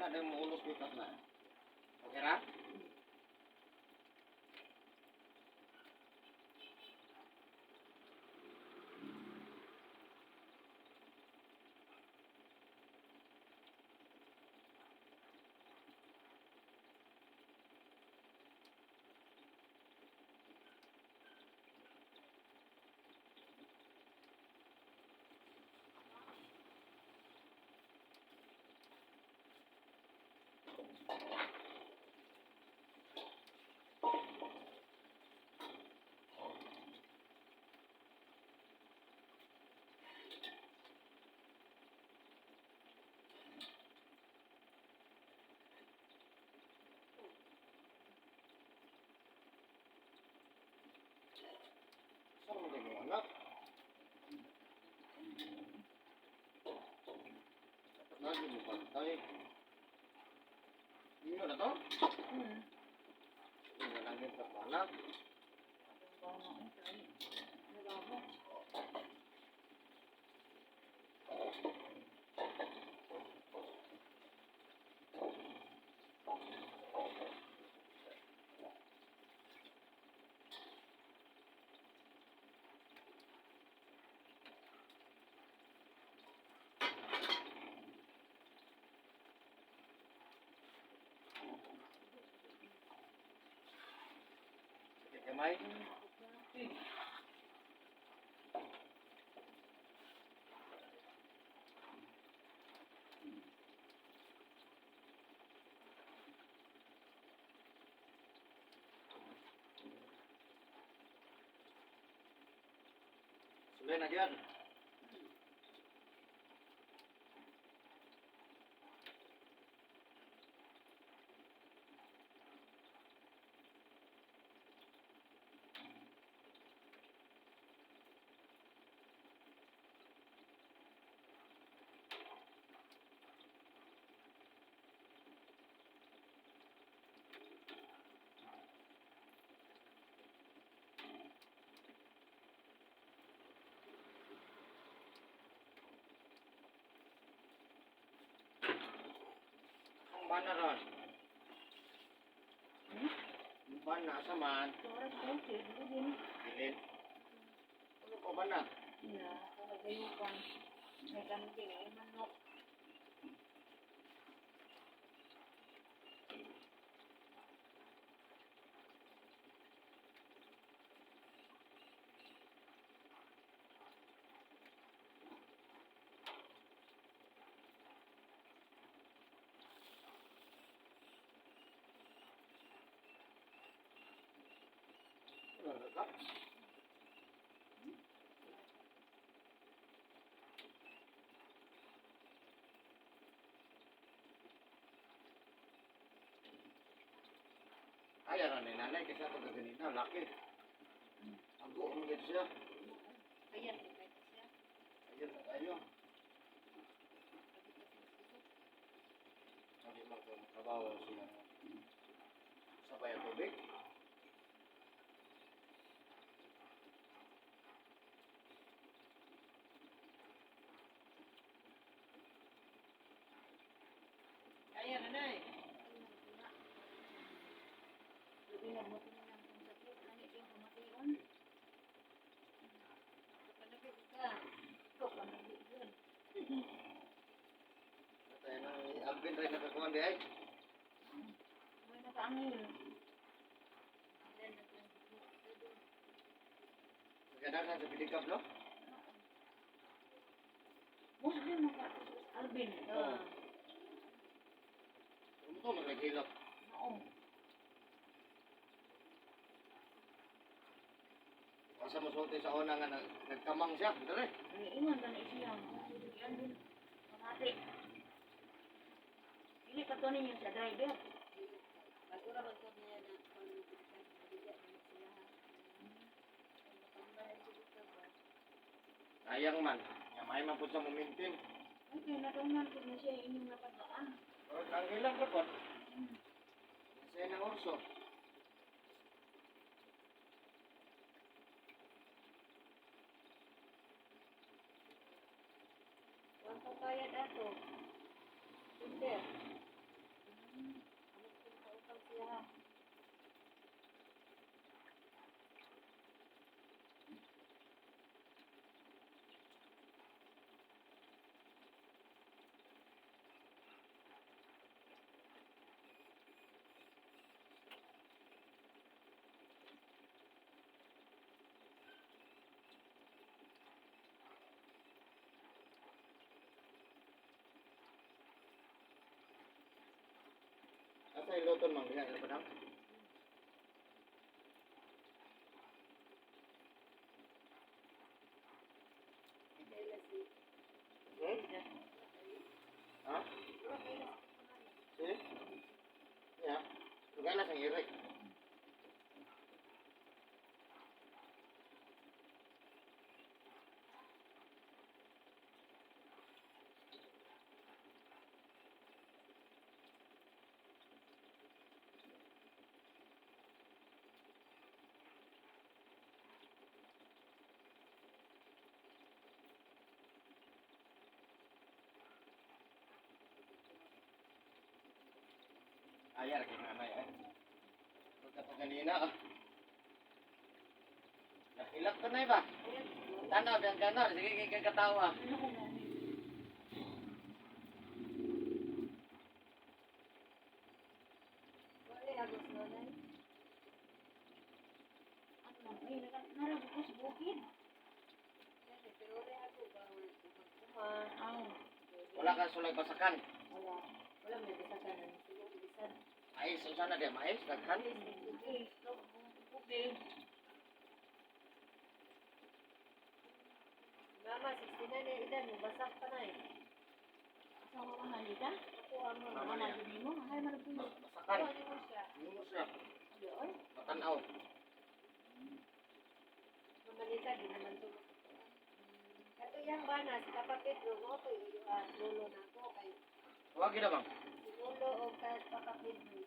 Na dahil muulos pitas na. Okay ra? Saan mo din anak? Dapat lagi mo bantay. Yun na to? Hmm. Yun na lang yung anak. Sakit kamay? Sulay na dyan. Ang bana ron. Ang bana sa man. Oras 12, bilin. Bilin. Ano pa ba na? Ya, kagayukan. May kambing, ay manok. Ano ka? Ay, aran ni nanay kasi ako gaganina, laki. Ago, ano gito siya? Ayan, may siya. Ayun, tayo. Sabi mo kung trabaho siya. Sabay ang tubig. Ayan, nanay. Sabi na mo tinanong kung sakit, ano yung kamatayon? Kapanabi ka. Ikaw, panabi yun. Tayo nang Alvin rin nakakuha di ay. May nakaangil. Maganda sa pilikap, no? Muslim maka Alvin. Oo. Ano ko maghilap? Oo. Asa mo sa una nga nagkamang siya, dere. Ay, ingon ba na siya? Si Alvin. Kamati. Dili pa to ninyo sa driver. Sayang man. Nga may man pud sa momentin. Ay, kaya natungnan ko na siya inyong napagaan. Or ang hilap ra pod. Sa nang orso. Huwag pa kaya dato. Hindi. Luton mang diha ila pa. Ha? Si? Ya. Lugay lang sang irik. Ayar kay nanay ay. Pagka ganina ah. Nakilak ko na iba. Tanaw, biyang ganar. Sige, kay kay katawa. Wala agos nanay. Ano lang, ay, narag ko sa bukid. Pero wala ako ba? Wala ko magkuma. Ah, Wala ka sulay basakan. Wala. Wala may bisakan. Siguro bisan. Mais, unsa na di mais daghan. okay, stop, bukid. Mama, 69 na edad. Basak pa na eh. Asawa ka nga dita? Ako ang Mama Mama niya. na mo, hay man po. Basakan. Ano mo siya? Nimo siya. Oy, Matanaw. Mamalita, di naman to. Kato yang bana, si Papa Pedro, mo ko lolo na ko kay Wag gid bang. si lolo o kay Papa Pedro.